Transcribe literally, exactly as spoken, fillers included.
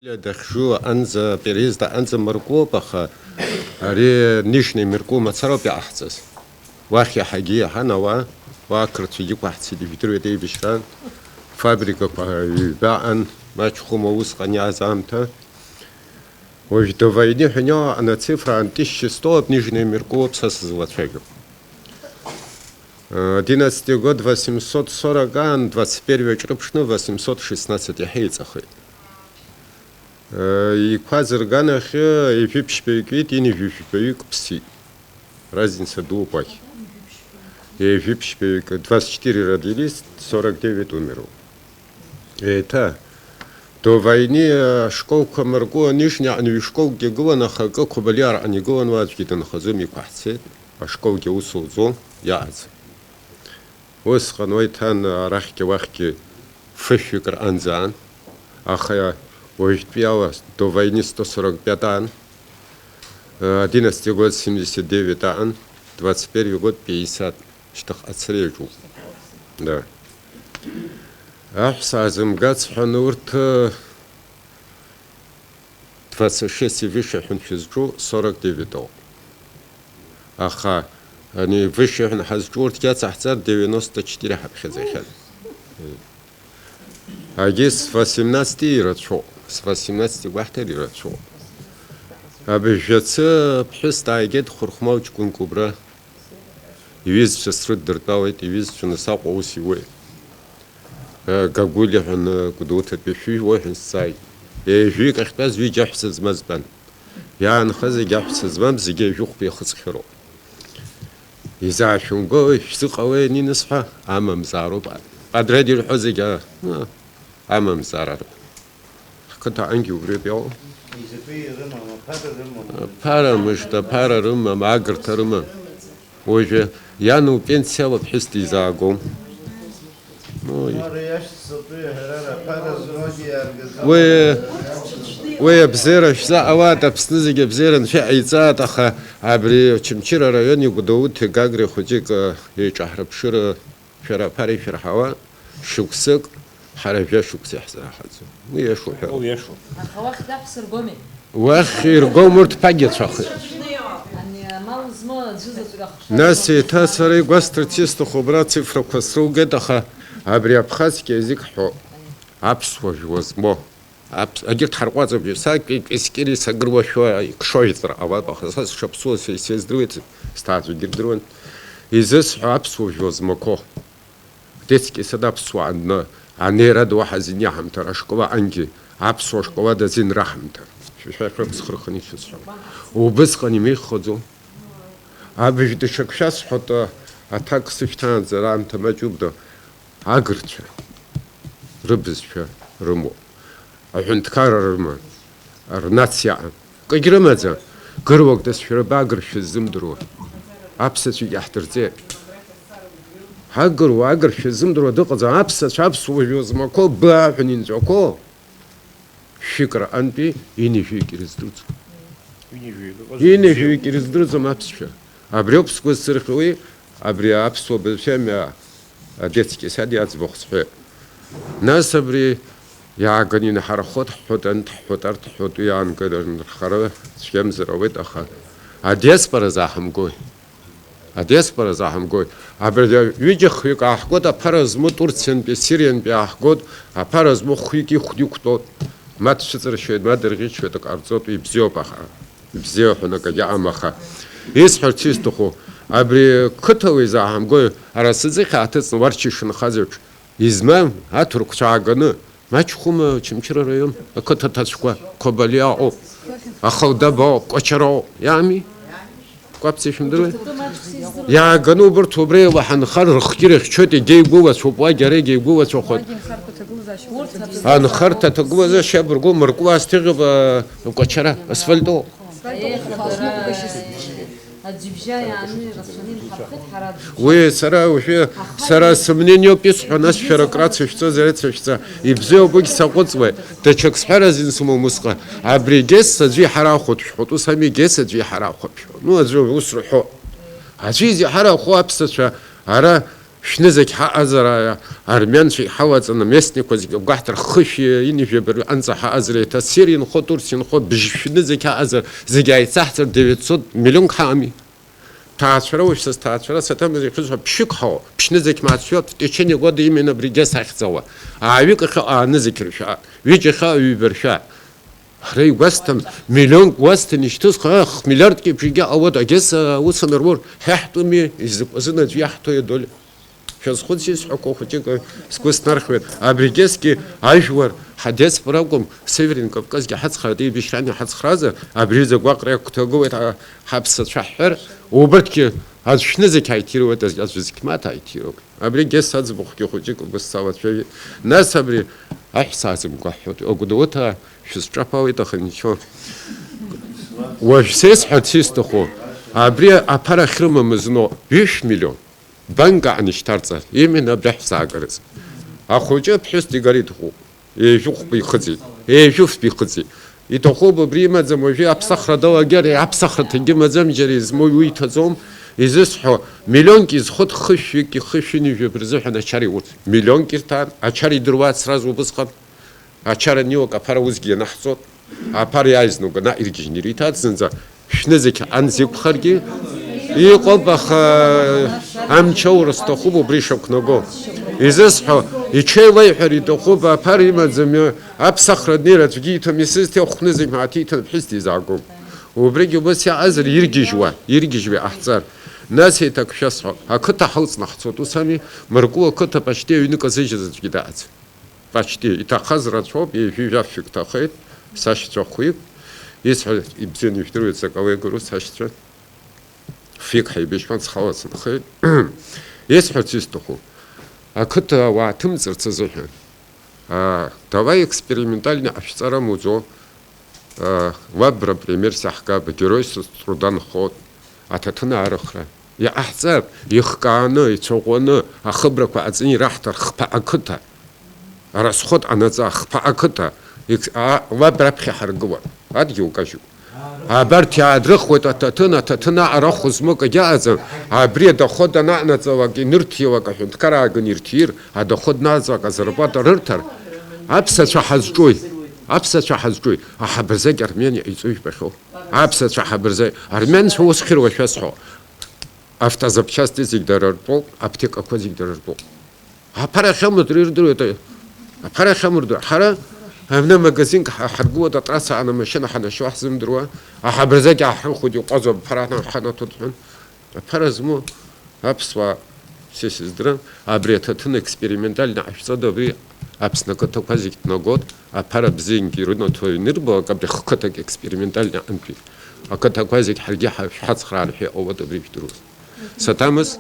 Дахьжу аҟынӡа, переезд аҟынӡа мыркуп, аха ари Нижний Меркуа мацароуп иаҳҵаз. Уахь иаҳагьы иаҳан ауаа, уа ақырҭцәагьы ықәаҳцеит, ижәдыруеит еибашьраан, фабрикақәа ҩба аҟан, маҷхәыма усҟан иааз аамҭа. Уажә до войны ҳәа иҟан ацифра аан тысяча сто ауп Нижний Меркуа ауп са сызлацәажәо. Одиннадцатый год восемьсот сорок аан, двадцать первый аҿы рыԥшны восемьсот шестнадцать иаҳа иҵахеит. Еиқәа зырганахьы ҩажәи ԥшьбаҩык иит, ҩажәи жәаҩык ԥсит. Разница дууп уахь. Ҩажәи ԥшьбаҩык, двадцать четыре родились, сорок девять умерло. Еиҭа, до войны ашколқәа мыркуа Нижниаҟны ҩышколкгьы гылан, аха акы Қәабалиараҟны игылан, уа аӡәгьы дынхаӡом, иқәаҳцеит, ашколгьы аус лӡом, иаҟаӡам. Усҟан уа иҭан арахьгьы уахьгьы фышәҩык рҟынӡа аан, аха уажәтәи ала до войны сто сорок пять аан, одиннадцатый год семьдесят девять аан, двадцать первый год пятьдесят, шьҭахьҟа ацара иаҿуп. Да. Аҳәса аазымгац ҳәа урҭ, двадцать шесть ивышьа ҳәа шәызҿу сорок девять ауп. Аха ани ивышьа ҳәа ҳазҿу урҭгьы ацаҳҵар девяносто четыре ҳаԥхьаӡахьан. Агьыс восемнадцать ирацәоуп, с восемнадцать гәаҳҭар ирацәоуп. Абыжәацы ԥҳәыс дааигеит хәырхәмал ҷкәынк убра. Иҩызцәа срыддыртәалеит, иҩызцәа нас Аҟәа аус иуеит. Гагәылиа ҳәа Гәдоуҭатәи шәи уаҳәа сҵааит. Ҩажәаҩык ахьтәаз ҩыџьа аҳәса змаз тәан. Иаанхаз зегьы аҳәса змам, зегьы ҩажәихәба иахыҵхьароуп. Изаашәымгәалеи, шәзыҟалеи анинысҳәа, амамзаароуп. Адра ирҳәо зегьы, а, амамзаароуп. Ҳқыҭа ангьы убриоуп иҟоу. Изакәи ирымам, аԥара рымам. Аԥара мыжда, аԥара рымам, агырҭа рымам. Уажәы иан лпенсиала ԥҳәыс дизаагом. Ой. Ара иашьцатәи аҳәара аԥара змоугьы иааргахьан. Уи, уи абзиара шәзаҟалааит, Аԥсны зегьы абзиара анцәа иҟаиҵааит, аха абри Очамчыра араион игәдоуҭеи Гагреи хәыҷык, э, еиҿаҳраԥшыра. Шәара аԥара ишәырҳауа шықәсык, ҳара жәа шықәса иаҳзаҳаӡом. Уи иашоуп ҳәа. Уи иашоуп. Аха уахь даҳәсыргоми? Уахь иргом, урҭ ԥагьацәахеит. Ани амал змоу аӡәы заҵәык ахшара. Нас еиҭа сара игәасҭарц исҭаху, абра ацифрақәа срылгеит, аха абри абхазгьы азик ҳҳәо, аԥсуа жәлар змоу. Аԥ-, егьырҭ ҳарҟәаҵып, са кьи-, кьыскьыри сагыруашәа икшоит ҵра ҟалап, аха са сшаԥсуа се-, сездыруеит, сҭаацәагьы рдыруан. Изысҳәо аԥсуа жәлар змақәоу. Детски сад аԥсуаа анны, анеира ду ҳазин иаҳамҭар ашкола ангьы, аԥсуа школа дазин раҳамҭар. Шәа-, шәа-, шәа-, схырхын ишәысҳәо. Убысҟан имеиххаӡом. Абыжә даҽак шәасҳәоит, аҭак сышәҭаанӡа аамҭа маҷуп ду. Агырцәа рыбызшәа рымоуп, аҳәынҭқарра рыман, рнациа аҟан. Акгьы рымаӡам, гыруак дасшәырба агыршәа ззымдыруа. Аԥсацәагьы иаҳдырҵеит. Агыруа агыршәа ззымдыруа дыҟаӡам, аԥсацәа аԥсуа жәлар змақәоу, бааҳәын инҵәақәоу. Шәик рҟынтәи ҩынҩажәаҩык ирыздырӡом. Ҩынҩажәаҩык ыҟазар бзиоуп. Ҩынҩажәаҩык ирыздырӡом аԥсшәа. Абриоуп сгәы зсырхьуеи, абри аԥсуа бызшәа мҩа адетски сад иаӡбахә сҳәеит. Нас абри иааганы инаҳархәот, ҳҳәот, анҭ ҳҳәот, арҭ ҳҳәот, уи аангылар нырхара цәгьамзар ауеит, аха адиаспора зааҳамгои? Адиаспора заҳамгои? Абри ҩыџьа хҩык ааҳгоит, аԥара змоу Турциантәи, Сириантәи ааҳгоит, аԥара змоу хҩык ихәда иқәтәоит. Ма дцәыҵыршьуеит, ма дырӷьычуеит, акы ҟарҵоит, ибзиоуп, аха, ибзиоу ҳәа акагьы аҟам, аха. Исҳәарц исҭаху, абри қыҭала изаҳамгои, ара сыӡыхь ааҭыҵны, уарча ишынхаз еиԥш, измам аҭырқәцәа ааганы, Маҷхәыма, Очамчыра араион, ақыҭа ҭацәқәа, Қәабалиа ыҟоуп, Ахалдаба ыҟоуп, Кәачара ыҟоуп, иами? Кәаԥӡа ишәымдыруеи? Иааганы убырҭ убра еилаҳанхар, рыхгьы рыхьчоит, егьа игәылацәоуп, уагь ара егьа игәылацәахоит. Анхарҭа аҭагылазаашьа абыргу мыркуа асҭыӷьыба Кәачара, асфальтоуп. Аӡҩыбжьа иааны ирацәаны инҳархеит ҳара аӡҩыбжьа. Уи сара уажәы, сара сымнениоуп исҳәо, нас шәара крацәышәҵозар ицышәҵа, ибзиоуп, уигь саҟәыҵуеит. Даҽак сҳәар азин сымам усҟан. Абри Гесс аӡәы иҳарахәоит шәҳәоит, ус ами, Гесс аӡәы иҳарахәоит шәҳәоит. Ну, аӡәы ус рҳәо. Аӡәы изиҳарахәо аԥсацәа ара Шәнызқь ҳаҟазар, армианцәа иҳауаҵаны, местникқәа зегьы агәаҳҭар хышәи ҩажәи жәаба анҵа ҳаҟазар, еиҭа Сириа инхо, Турциа инхо, быжь шәнызқь ҳаҟазар, зегьы ааицаҳҵар, девятьсот миллионк ҳаами. Ҭаацәара, уажә са сҭаацәара саҭамыз ихьызҳәа ԥшьҩык ҳауа, ԥшьнызқь мааҭ шәоуп, в течение года именно абри Гес ахьӡала. Ааҩык ахьыҟоу аанызқь ршәа, ҩыџьа ахьыҟоу ҩба ршәа. Ҳара игәасҭан, миллионк гәасҭан ишьҭысхуа, ах, миллиардк еиԥш егьа ауада, агьыс, а, ус анырмоур, ҳәа ҳтәыми, изакәазы аӡә иаҳҭои адоль? Шәазхәыц исҳәақәо хәыҷык сгәы снархьуеит. Абри агьысгьы ажәлар, ҳадиаспора акәым, Северный Кавказгьы ҳацхраат, еибашьраан иҳацхраазар, абри аҩыза агәаҟра иагәҭагылоит, а, ҳаԥсацәа ҳҳәар, убырҭгьы аӡә шәнызқь ааиҭируеит, аӡә, аӡә зқь мааҭ ааиҭируеит. Абри агьыс аӡбахәгьы хәыҷык убыс салацәажәеит. Нас абри аҳәса аӡымкәа ҳҳәоит, агәдоуҭаа шәысҿаԥалеит, аха ничего. Уажә сесҳәарц исҭаху, абри аԥара ахьрымамыз но ҩышә миллион, банк аҟны ишьҭарҵар, именно абри аҳәса аагарыз. Ахәыҷы аԥҳәыс дигарит ҳәоуп. Ежәыхәба ихыҵит, ежәыфба ихыҵит. Иҭахуп убри имаӡам уажәы аԥсахра далагар, аԥсахра ҭагьымаӡам, џьара измоу уи иҭаӡом. Изысҳәо, миллионк изхыт хышәҩык ихышәын ижәҩа рзыҳәан ачара иурц. Миллионк ирҭан, ачара идыруаат сразу убысҟан. Ачара аниуак аԥара усгьы ианаҳҵот. Аԥара иааизноуп, ана иргьежьны ириҭат зынӡа. Шәнызқь анзықәхаргьы иҟоуп, аха амчоура сҭахуп убри ишақәнаго. Изысҳәо, иҽеилеиҳәар иҭахуп, аԥара имаӡами, аԥсахра днеир аӡәгьы иҭом, исызҭи ахәнызқь мааҭ иҭан ԥҳәыс дизаагом. Убригьы убыс иаҟазар иргьежьуа, иргьежьуа иҟаҳҵар. Нас еиҭак шәасҳәап, ақыҭа ҳалҵны ҳцот, ус ами, Мыркәыл ақыҭа почти аҩны казыжьыз аӡәгьы дааӡам. Почти, иҭахаз рацәоуп, ҩажәи жәафҩык ҭахеит, сашьцәа хәҩык, исҳәо ибзианы ижәдыруеит, закалеи гуру сашьцәа, фҩык ҳаибашьуан, схала сынхеит. Исҳәарц исҭаху, ақыҭа ауаа ҭымҵырц азыҳәан, а, давай експериментальный ашәҵара амуӡо, а, уаб, например, саҳгап, Герой Соцтруда нхот, аҭаҭын аарыхра. Иҟаҳҵап, ихкааны, ицәаӷәаны, ахыбрақәа аҵны ираҳҭар хԥа ақыҭа. Расход ҟанаҵа, хԥа ақыҭа. Ик-, а, уаб раԥхьа ҳаргылап, адгьыл кажьуп. Абарҭ иаадрыхуеит аҭаҭын, аҭаҭын аҟара хәызмык агьаҟаӡам. Абри адоход анаҟанаҵалак, инырҭиуа акы аҳәынҭқар ааган ирҭир, адоход наҵалак азарплата рырҭар, аԥсацәа ҳазҿуи? Аԥсацәа ҳазҿуи? Аҳабырзагь Армениа иҵои жәбахьоу? Аԥсацәа ҳабырзагь, армянцәа ус хьыруашәа сҳәо. Автозапчасти зегь дара ртәоуп, аԥҭекақәа зегь дара ртәоуп. Аԥара ахьамадоу ирдыруеит, аԥара ахьамадоу. Ҳара аҩны амагазинк ҳа-, ҳаргылоит, атрасса аан амашьына ҳанашьо ҳзымдыруа, аҳабырзагь ааҳрыхуеит, иҟәазоу аԥара ҳанаҭоит ҳәа. Аԥара змоу аԥсуаа, са исыздырам, абри аҭаҭын експериментальны ҟашәҵода, абри Аԥсны ақыҭақәа зегь днагот, аԥара бзиангьы ирынаҭо ианырбалак, абри хқыҭак експериментальны антәи ақыҭақәа зегь ҳаргьы ҳа-, шәҳацхраан ҳәа иҟалоит, абри жәдыруаз. Саҭамыз?